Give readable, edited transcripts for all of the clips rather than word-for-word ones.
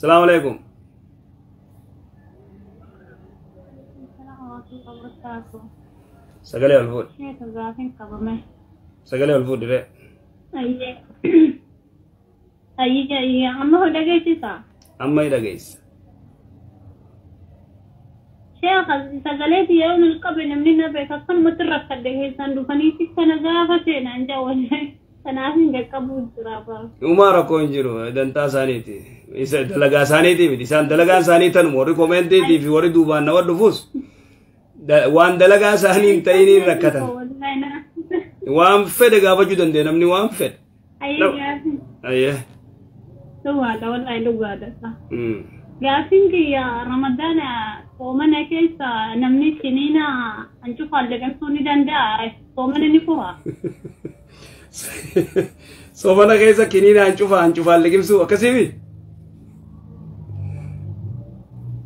Salaamu alaikum. Sagalee ol fuudhi. Sagalee ol fuudhi ree. Ayyee, amma hoo dhageessisaa? Amma ni dhageessa. Sheekha, sagalee yoo nul qabe namni na beeka, akkanumatti rakkadhe keessaan dhufaniiti kana gaafate naan jaa, wallahi kanaaf hin qaqqabuu jira baa. Uumaa rakkoo hin jiru, dantaa isaaniiti. Isa dalagaa isaaniiti miti. Isaan dalagaan isaanii tanuma, warri koomentiitii fi warri duubaan nama dhufus waan dalagaa isaanii hin ta'iniin rakkatan. Waan fedhe gaafachuu dandeenya namni waan fedhe. Ayyee, gaafin. Ayyee. Dhugaadha, wallahi dhugaadha. Gaafin kiyya, Ramadaana soomana keessa namni kiniina hancufaan liqimsuu ni danda'a? Soomana ni fura? Soomana keessa kiniina hancufaan liqimsuu akkasiimi?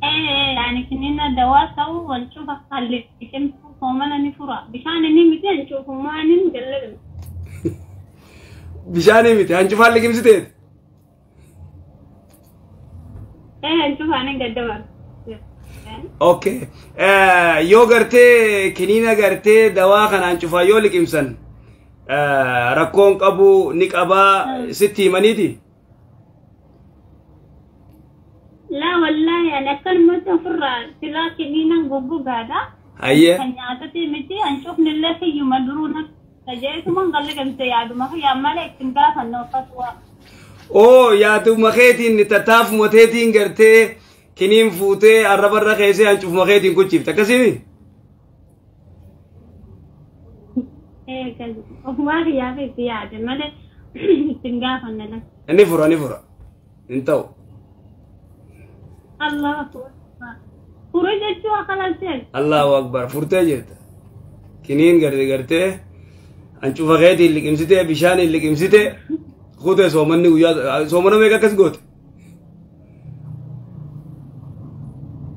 Ee, yani kiniina dawaa ta'uu hancufa kan liqimsuu soomana ni fura? Bishaan inni miti, hancufummaan hin gallaqne. Bishaanii miti, hancufaan liqimsiteet. Ee, hancufaan hin gaddabar. Okay. Yoo gartee kiniina gartee dawaa kana hancufaa yoo liqimsan rakkoon qabu ni qabaa sitti himaniiti? Laa wallaahi, ani akkanumatti ofirraa silaa kiniinan goggogaadha. Hayyee. Kan nyaatate miti, hancufni illee kiyyuma duruu na tajaajiluma kan liqimse, yaaduma kiyyaa malee ittiin gaafanne uffatu. Oo, yaaduma keetiin tattaafuma teetiin gartee kiniin fuutee arrabarra keessee hancufuma keetiin kuchifte akkasii? Ofumaa kiyyaaf itti yaade malee ittiin gaafanne lafa. Inni fura, ni fura. Hin ta'u. Allah akbar. Fure jechuu akkana ta'e. Allahu akbar, furtee jirta. Kiniin gartee hancufa keetiin liqimsitee bishaaniin liqimsitee kutee soomanni guyyaa soomana meeqa akkas goote?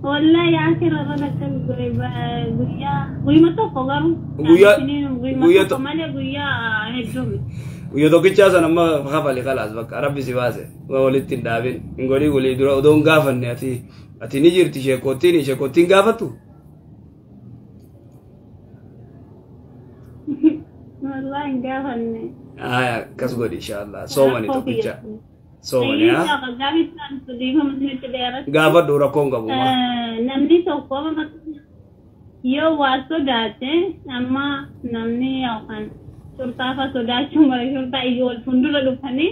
Wallahi akira irra akkas godhe, guyyaa guyyuma tokko garuu. Guyyaa guyyaa tokko malee guyyaa hedduu miti. Guyyaa tokkichaa sana amma kafali, khalaas, bakka rabbi si baase waa walitti hin dhaabin hin godhii walii dura odoo hin gaafanne. Ati ni jirti, sheekottiin gaafattu. Wallahi hin gaafanne. Aya, akkas godhi inshallah, soomani tokkicha soomani haa. Gaafadhu, rakkoon qabu. Namni tokko yoo waa sodaate, amma namni yookaan shurtaafa sodaachuu mara, shurtaa iyyuu wal fuuldura dhufanii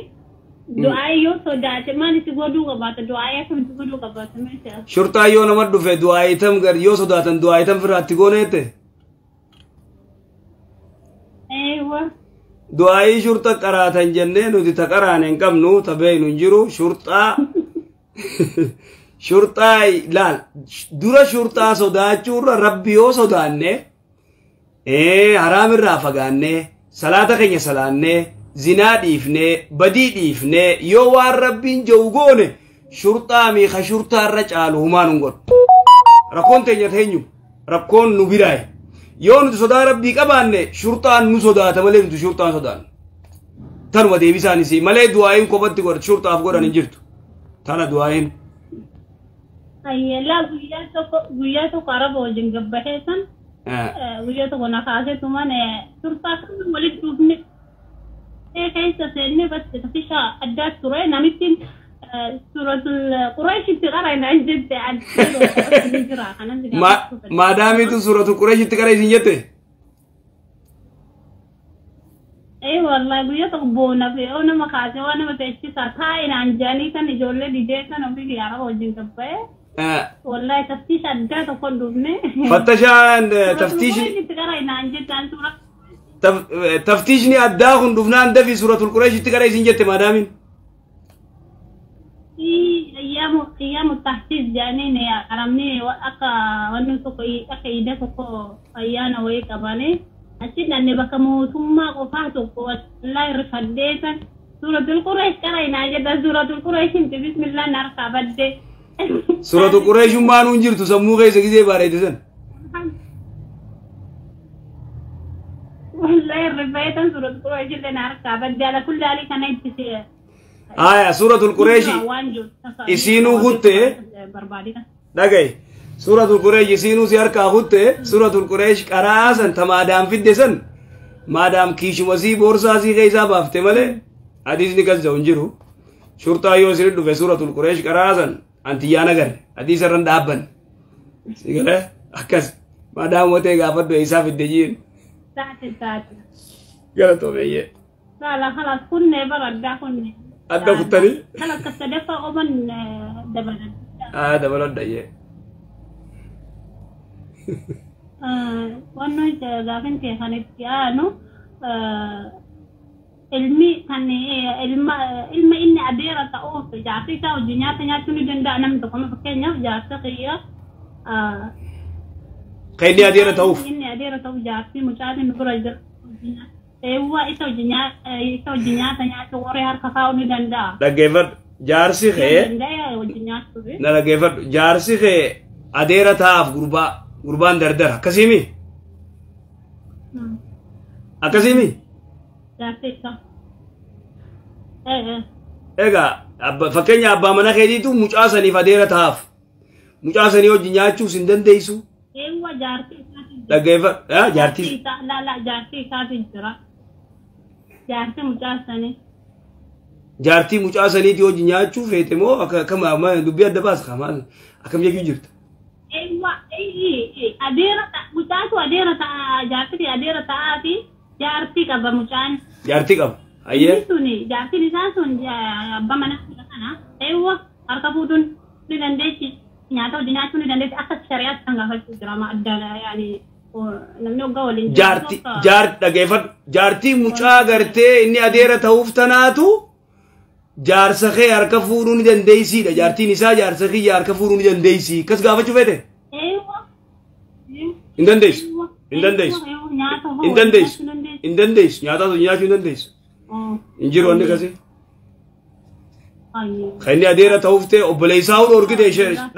du'aa yoo sodaate maal itti godhuu qabaata? Du'aa akkamitti godhuu qabaata meeshaa? Shurtaa yoo nama dhufe du'aayitam gar yoo sodaatan du'aayitam firraatti gooneette. Eewa. Du'aayii shurta qaraatan jennee nuti ta qaraane hin qabnu, ta beeynu hin jiru. Shurxaa laal, dura shurxaa sodaachuurra rabbi yoo sodaanne, haraam irraa fagaanne, salaata keenya salaanne, zinaa dhiifne, badii dhiifne, yoo waan rabbiin jedhu goone, shurxaa miika shurxaa irra caalu humaan hin godhu. Rakkoon teenya teenyu rakkoon nu biraaye. Yoo nuti sodaa rabbii qabaanne shurxaan nu sodaata malee nuti shurxaan sodaannu. Tanuma deebisaanis malee du'aayin kophatti godhan shurxaaf godhan hin jirtu. Tana du'aayin. Ayyalaa, guyyaa tokko araba wajjin gabbahee san guyyaa tokko na kaasee tuman shurxaa kan walitti dhufne keessa seennee bas tafisha addaa ture, namittiin suuratul Qureeshitti qara'e jette adda jira kanas. Maadaamiitu suuratul Qureeshitti qara isin jette? Ee wallahi, guyyaa tokko boona fi yoo nama kaasee waan nama teechisaa taa'e naan jedhanii kan ijoollee didee kan ofii araba wajjin gabbahee. Wallahi taftiisha addaa tokko dhufne. Fattashaan taftiishni. Itti qara'e naan jettaan suura. Taftiishni addaa kun dhufnaan dafii suuratul Qureeshitti qara isin jette maadaamiin. Ayyaamu tahsiis jedhaniin arabni akka wanni tokko akka iida tokko ayyaana wayii qabanii achi dhanne bakka mootummaa qofaa tokko, wallahi rifadhee san suuratul Qureesh qara'e naan jedha, suuratul Qureeshin bismillah na harkaa badde. Suuratul Qureeshummaan hin jirtu sammuu keessa gisee bareede san. Wallahi rifadhee san suuratul Qureesh illee na harkaa badde, ala kulli haalii kana itti Aya suuratul Qureeshi isiinuu kutte dhagaye suuratul Qureesh isiinuu si harkaa kutte suuratul Qureesh qaraa san ta maadaam fidde san maadaam kiishuma sii boorsaa sii keessaa baafte malee hadiisni kas jedhu hin jiru. Shurxaa yoo isin dhufe suuratul Qureesh qaraa san antiyyaa nagarre hadiisa irra dhaabban. Si galee akkas maadaam watee gaafadhu isaa fidde jiin. Taate taate. Galatoomeeyyee. Saala halas kunne bara addaa kunne. Adda kuttanii? Halas ka sadaffaa qoman dabaladha. Aa dabaladha iyyee. Wanno gaafin kee kan itti aanu ilmi kan ilma ilma inni adeera ta'uuf jaarsi isaa wajjin nyaata nyaachuu ni danda'a namni tokko fakkeenyaaf jaarsa kiyya. Kan inni adeera ta'uuf. Inni adeera ta'uuf jaarsi mucaan inni bira jira. Eewwa isa wajjin nyaata nyaachuu qoree harka kaa'uu ni danda'a. Dhaggeeffadhu jaarsi kee. Na dhaggeeffadhu jaarsi kee adeera ta'aaf gurbaa gurbaan dardara akkasiimi? Akkasiimi? Jaarsi isaa. Egaa fakkeenya abbaa mana keetiitu mucaa saniif adeera ta'aaf. Mucaa sanii wajjin nyaachuus hin dandeessu. Eewwa jaarsi isaati. Dhaggeeffadhu jaartii. Lala jaarsi isaati jira. Jaarsi mucaa sanii. Jaartii mucaa saniitii wajjin nyaachuu feete moo akkam dubbii adda baasa maal akkam jechuu jirta? Eewwa adeera mucaatu adeera ta'a jaartii adeera ta'aa fi jaartii qaba mucaan. Jaartii qaba. Ayyee. Suni jaartiin isaa sun abbaa mana kana eewwa harka fuudhuun ni dandeessi. Nyaata hojii nyaachuu ni dandeessi akka shari'aatti kan gaafachuu jira amma adda yaani namni hoggaa waliin. Jaartii jaartii dhaggeeffadhu jaartii mucaa gartee inni adeera ta'uuf tanaatu jaarsa kee harka fuudhuu ni dandeessiidha jaartiin isaa jaarsa kiyya harka fuudhuu ni dandeessi akkas gaafachuu feete? Hin dandeessu hin dandeessu hin dandeessu hin dandeessu nyaata hojii nyaachuu hin dandeessu hin jiru wanni akkasii. Kan inni adeera ta'uuf ta'e obboleessaa hudhu horgite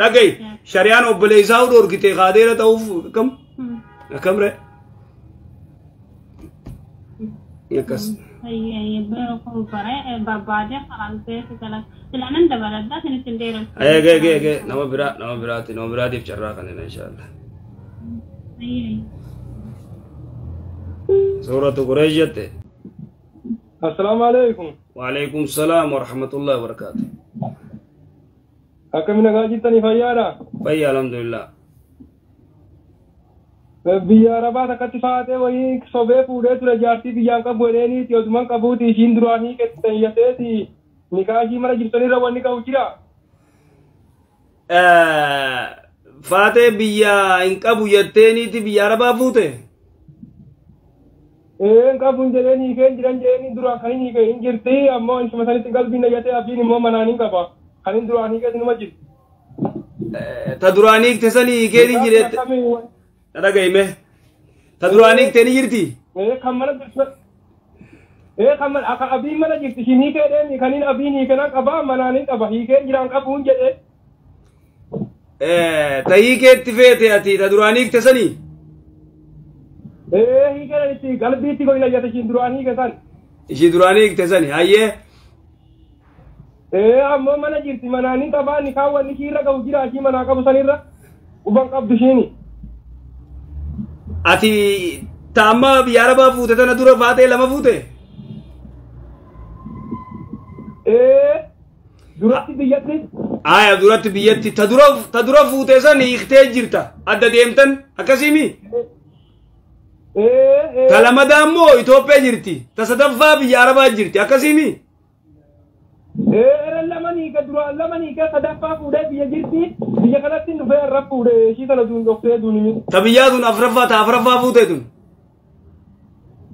dhagaye shari'aan obboleessaa hudhu horgite ka adeera ta'uuf akkam akkam ree akkas. Gee gee gee nama biraa nama biraati nama biraatiif carraa kanneen inshaallah. Suuratu Qureesh jette. Assalaamu alaikum. وعليكم السلام ورحمة الله وبركاته. Akkami nagaa jirtanii fayyaadha? Fayyaa alhamdulillah. Biyya Arabaa takkatti faatee wayii sobee fuudhee ture jaartii biyyaan qabu jedheeniiti oduman qabuuti ishiin duraan hiiketti iyyateeti nikaa ishii mana jirtanirra wanni qabu jira. Faatee biyya hin qabu jetteeniiti biyya Arabaa fuute? Een qabuun jedheen hiikeen jiran jedheen duraan kan hin hiike hin jirti ammoo isuma sanitti qalbiin nayyatee abdiin immoo manaan hin qaba kan hin duraan hiikees numa jirti. Ta duraan hiikte sanii hiikeen hin jirette. Na dhaga'ime. Ta duraan hiikte ni jirti? Kan mana jirtu. Kan mana akka abiin mana jirti ishiin hiikee deemi kan hin abiin hiike nan qaba manaan hin qaba hiikeen jiraan qabuun jedhee. Ta hiikeetti feete ati ta duraan hiikte sanii? Hiikeen itti qalbiitti godina jette ishiin duraan hiike san. Ishii duraan hiikte sani hayyee. Ammoo mana jirti manaan hin qabaa ni kaawwanni ishii irra qabu jira ishii manaa qabu sanirra quban qabdu ishiini. Ati ta amma biyya Arabaa fuute tana dura faatee lama fuute? Duratti biyyatti. Aya duratti biyyatti ta dura fuute san hiiktee jirta adda deemtan akkasiimi? Ta lamadaa immoo Itoophiyaa jirti. Ta sadaffaa biyya Arabaa jirti. Akkasiimi? Lama hiike duraan lama hiike sadaffaa fuudhee biyya jirti. Biyya kanatti dhufee irra fuudhee ishii sana duun dhoksee duuni. Ta biyyaa tun afuraffaa ta afuraffaa fuutee tun.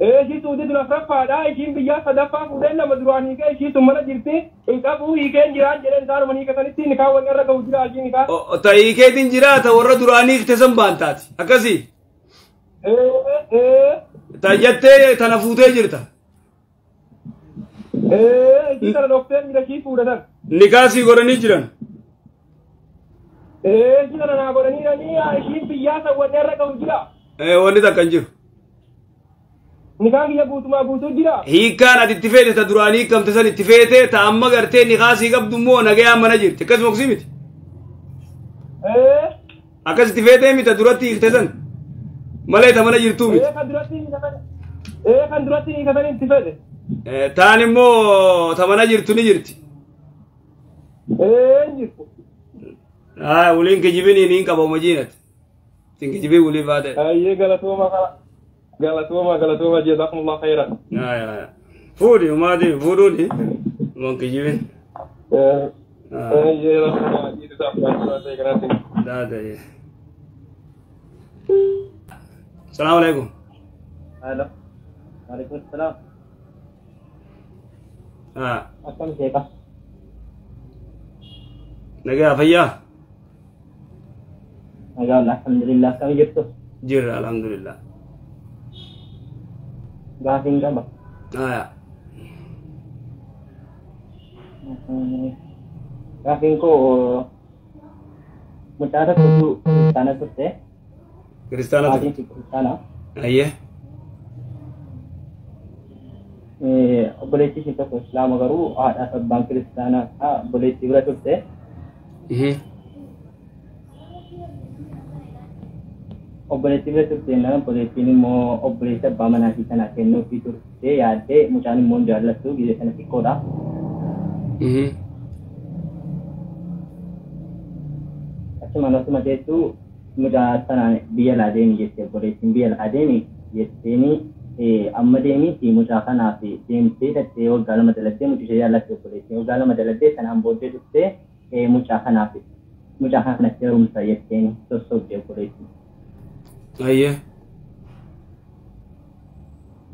Ishii suuti tun afuraffaadha. Ishiin biyyaa sadaffaa fuudhee lama duraan hiike ishii sun mana jirti. Hin qabu hiikeen jiraan jedheen isaanuma hiike sanitti ni kaawwan irra gahu jira ishii ni kaa. Ta hiikeetiin jira ta warra duraan hiikte san baantaati. Akkasii. Ta jettee tana fuutee jirta. Ishii tana dhoksee jira ishii fuudhatan. Nikaasii godhanii jiran. Ishii tana naa godhanii jiranii ishiin biyyaa san wanni irra gahu jira. Wanni takka hin jiru. Nikaan kiyya guutumaa guutuu jira. Hiikkaan ati itti feete ta duraanii hiikamte san itti feete ta amma gartee nikaa sii qabdu immoo nagayaan mana jirti. Akkasuma kusii miti. Akkas itti feetee miti ta duratti hiikte san. Malee ta mana jirtuu miti. Kan duratti hiikatan. Kan duratti hiikatan itti fedhe. Taan immoo ta mana jirtu ni jirti. Hin jirtu. Waliin kijibiniin hin qaba majiinati. Tin kijibii walii faate. Ayyee galatooma kana. Galatooma galatooma jazakumullah khairan. Fuudhi umaati fuudhuuni. Waan kijibin. Ayyee rakkoo jiitu ta'a kanatti. Daata. Salaamu alaikum. Halo. Waalaikumsalam. Akkam sheeka? Nagaa fayyaa? Nagaa alhamdulillah. Akkam jirtu? Jirra alhamdulillah. Gaafiin qaba. Gaafiin koo mucaa tokkotu kiristaana turte. Kiristaana turte. Maatiin kiristaana. Ayyee. Obboleettii ishee tokko islaama garuu haadhaaf abbaan kiristaanaa obboleettii bira turte. Obboleettii bira turte jennaan obboleettiin immoo obboleessa abbaa manaa ishee sanaa kennuufii turte yaaddee mucaan immoo hin jaallattu gizee sana xiqqoodha. Achumaan osuma teessu mucaa sanaan biyya laa deemi jette obboleettiin biyya laa deemi jetteeni amma deemiiti mucaa kanaaf deemtee dhattee waggaa 2 daladdee mucicha jaallatte obboleettiin waggaa 2 daladdee sanaan booddee dhuftee mucaa kanaaf mucaa kanatti heerumsa jetteeni sossobde obboleettiin. Ayyee.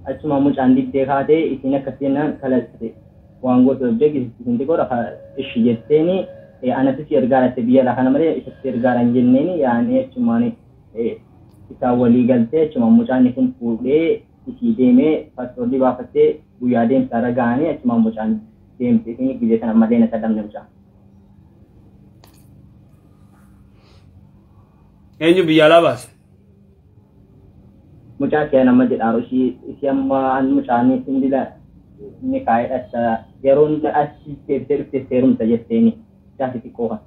Achuma mucaan diddee kaatee isiin akkas jennaan kalatte waan gootu dhabdee isiin xiqqoodha ishi jetteeni anatti si ergaaratte biyya laa kana malee isatti ergaara hin jenneeni yaa'anii achumaan isaan walii galtee achuma mucaan kun fuudhee isii deemee paaspoortii baafattee guyyaa deemsa irra ga'anii achumaan mucaan deemte isiin gizee sana malee na sadamne mucaan. Eenyu biyya alaa baase? Mucaa kee nama jedhaaru ishii amma mucaan isin dila ni kaa'edha yeroo achi deebitee dhuftee heerumta jetteeni mucaa xixiqqoo kana.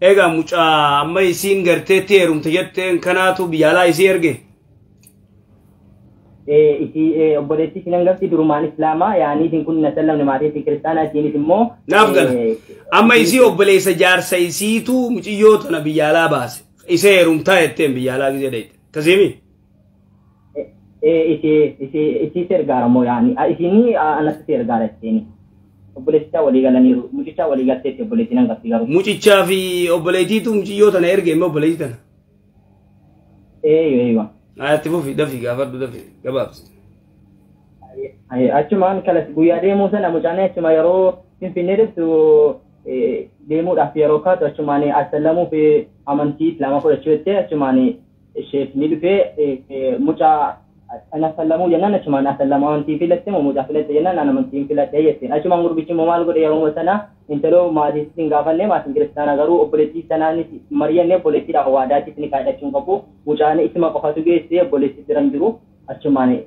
Egaa mucaa amma isiin garteetti heerumta jetteen kanaatu biyya alaa isii erge? Isii obboleettii isiin hangafti durumaan islaamaa yaanii isiin kun na sallamne maatii isii kiristaanaa isiinis immoo. Naaf gala. Amma isii obboleessa jaarsa isiitu muciyyoo tana biyya alaa baase. Isee heerumtaa jetteen biyya alaa gisee dhayite. Kasiimi? Isii ergaara moo yaani isiin anatti si ergaara jetteeni. Obboleettichaa walii galaniiru mucichaa walii galteetti obboleettiin hangafti garuu. Mucichaa fi obboleettiitu muciyyoo tana erge immoo obboleettii tana. Eeyyo. Itti fufi dafii gaafadhu dafii gabaabsi. Achumaan kalas guyyaa deemuu sana mucaan achuma yeroo Finfinnee dhuftu deemuudhaaf yeroo kaatu achumaan assallamuuf amantii islaamaa fudhachuu jettee achumaan isheef ni dhufee mucaa ana assallamuu jennaan achumaan assallamu amantii filatte moo mucaa filatte jennaan an amantiin filadhe jetteen achumaan gurbichi immoo maal godhe yeroo sana intaloo maatiitti hin gaafanne maatiin kiristaanaa garuu obboleettii sanaanis mari'annee obboleettiidhaaf waadaattis ni kaadhachuun qabu mucaan isuma qofatu geesse obboleettii bira hin jiru achumaan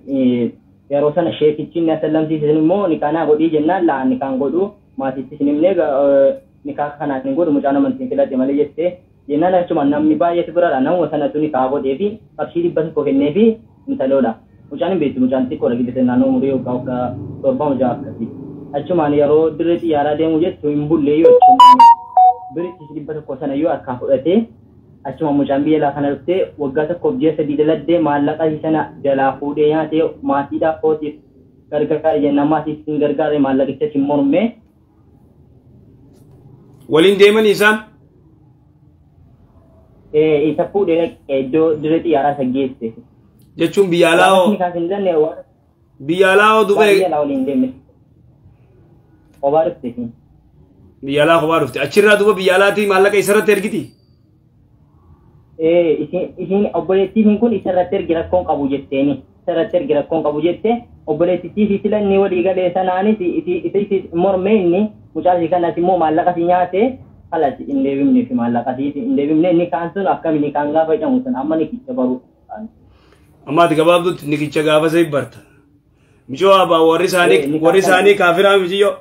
yeroo sana sheekichi inni asallamsiisan immoo nikaanaa godhii jennaan laa nikaan godhu maatiittis hin himne nikaa kanaan hin godhu mucaan amantiin filadhe malee jettee jennaan achumaan namni baay'eetu biradha namuma sanatu nikaa godhee fi qarshii 100 kennee fi intaloodha. Mucaan hin beektu mucaan xiqqoodha giddu naannoo umurii waggaa 7 mucaa akkasii. Achumaan yeroo dirree xiyyaaraa deemu jettu hin bulle yoo achumaan birichi 100 sana yoo harkaa fudhatee achuma mucaan biyya laa kana dhuftee waggaa 1 ji'a 3 daladdee maallaqa sana jalaa fuudhee nyaatee maatiidhaaf kootiif gargaara jennaan maatiif hin gargaarre maallaqicha hin morme. Waliin deeman isaan? Isa fuudhee iddoo dirree xiyyaaraa isa geesse. Jechuun biyya alaa hoo? Biyya alaa hoo dubee? Biyya alaa waliin deemne. Kophaa dhufte. Biyya alaa kophaa dhufte. Achirraa duuba biyya alaatii maallaqa isarratti ergiti? Isiin obboleettiin kun isarratti ergi rakkoon qabu jetteeni. Isarratti ergi rakkoon qabu jette obboleettii fi sila inni walii galee sanaanis isa mormee inni mucaa isii kanas immoo maallaqa si nyaate kalas hin deebifne fi maallaqa si hin deebifne inni kaan sun akkam inni kaan gaafa jedhamu sun amma ni kicha baru. Ammaati gabaabdutti nikicha gaafa isa barta. Micoo abbaa warri isaanii kaafiraa miciyyoo.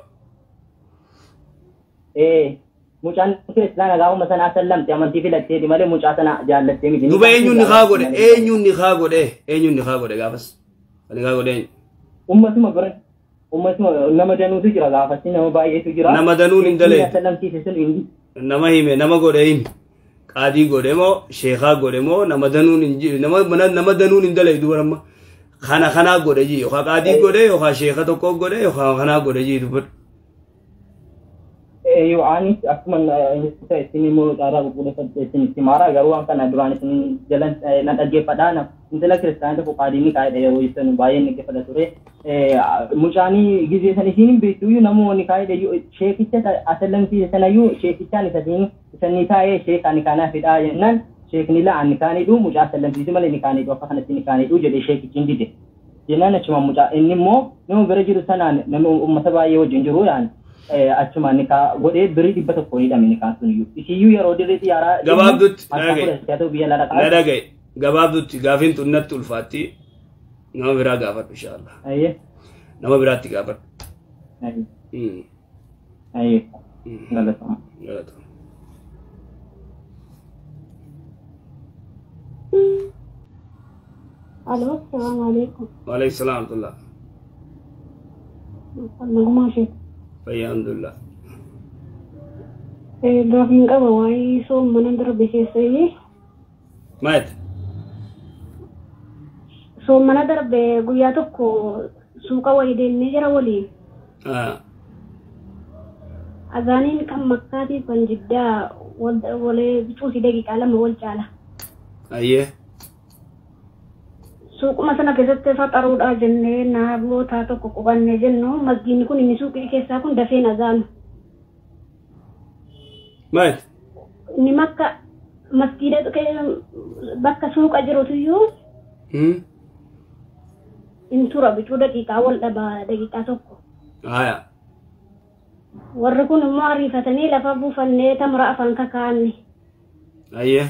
Mucaan kiristaana gaafuma sana asallamte amantii filatteeti malee mucaa sana jaallattee miti. Duba eenyuun ni haa godhe eenyuun ni haa godhe eenyuun ni haa godhe gaafas. Kan haa godhe eenyu. Ummatuma bira ummatuma nama danuutu jira gaafas nama baay'eetu jira. Nama danuun hin dalee. Asallamtiise sun hindi. Nama hime nama godhe himi. Qaadii godhe moo sheekaa godhe moo nama danuun hin nama danuun hin dalee duba amma. Kana kanaa godhe jii yookaan qaadii godhe yookaan sheeka tokko godhe yookaan kanaa godhe jii dubbadhu. Ani akkuma isin immoo caaraa qulqulleeffadhe isin itti maara garuu waan kana duraan isin jalan na dhaggeeffadha. Intala kiristaanaa tokko qaadiin ni kaa'edha yeroo ibsan baay'een dhaggeeffata ture. Mucaanii gizee san isiin hin beektu namoonni kaa'edha sheekicha asallamsiise sanayyuu sheekichaan isanii taa'ee sheeka ani kaanaaf hidhaa jennaan sheekni laa ani kaanidhu mucaa asallamsiise malee ni kaanidhu akka kanatti ni kaanidhu jedhee sheekichi hin dide. Jennaan achuma mucaa inni immoo nama bira jiru sanaan nama uummata baay'ee wajjin jiru yaani. Achuma ni ka godhee birrii 100 hidhame ni kaasuun iyyuu. Isiyyuu yeroo dirree xiyyaaraa gabaabdutti na dhagaye gabaabdutti gaafiin tun natti ulfaatti nama biraa gaafadhu inshaallah. Nama biraatti gaafadhu. Galatama. Alo, salaamu alaikum. Waalaikum salaam warahmatullah. Nagumaa ishee. Alhamdulillah. Gaafiin qaba waa'ee soomana darbe keessatti. Maal? Soomana darbe guyyaa tokko suuqa wayii deemnee jira waliin. Azaaniin kan Makkaatiif kan Jiddaa walee bicuusi daqiiqaa 2 wal caala. Ayyee. Suuquma sana keessatti faxaruudha jennee naabota tokko qubannee jennu masgiinni kun inni suuqii keessaa kun dafee azaanu. Maal? Inni makka masgiida bakka suuqa jirutuyyuu. In tura bicuu daqiiqaa wal dhabaa daqiiqaa 1. Haya. Warri kun immoo ariifatanii lafa buufannee tamra afaan kakaa'anne. Ayyee.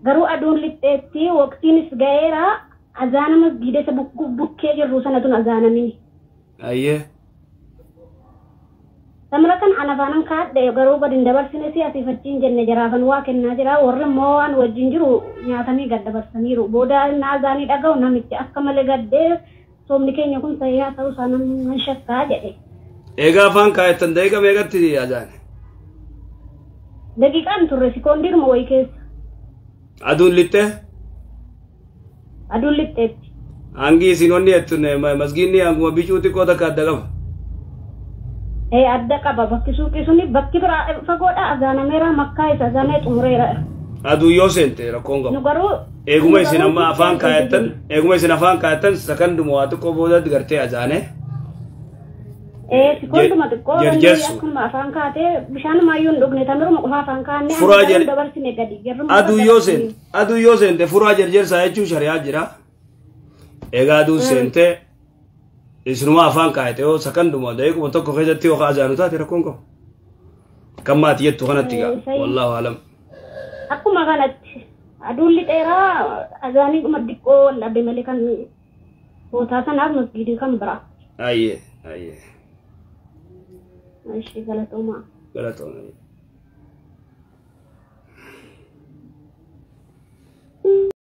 Garuu aduun lixxeetti waqtiinis ga'eera azaana masgiida isa bukkee jirru sanatun azaanamini. Ayyee. Tamra kan ana afaanan kaadhe garuu gad hin dabarsine si asiif achiin jenne jaraafan waa kennaa jira warri immoo waan wajjin jiru nyaatanii gad dabarsaniiru. Booda inni azaanii dhaga'u namichi akka malee gaddee soomni keenya kun sayyaa ta'uu isaa nan shakkaa jedhe. Egaa afaan kaayattan daqiiqa meeqatti azaane? Daqiiqaan turre sekoondiiruma wayii keessa. Aduun lixxee? Aduun lixxeetti. Hangi isin onni jettu masgiinni hanguma bicuu xiqqoo takka adda qaba. Adda qaba bakki suuqii suni bakki biraa fagoodha azaanameera makkaa isa azaanee xumureera. Aduu yoo seente rakkoon qabu. Nu garuu eeguma isin amma afaan kaayattan eeguma isin afaan kaayattan sakanduma waa xiqqoo boodatti gartee azaanee. Sekoonduma xiqqoo akkuma afaan kaatee bishaan maayyuu hin dhugne tamiruma qofa afaan kaannee dabarsine gadi. Aduu yoo seente furaa jarjarsaa jechuun shari'aa jira. Egaa aduun seente isinuma afaan kaayate yoo sakanduma daqiiquma tokko keessatti yoo azaanu taate rakkoon qabu. Kan maatii jettu kanatti gaa wallaahu alam. Akkuma kanatti aduun lixeeraa azaanii dhuma xiqqoo wal dhabe malee kan bootaa sanaaf masgiidii kan biraa. Ayyee ayyee. Ishee galatoomaa. Galatoomaa.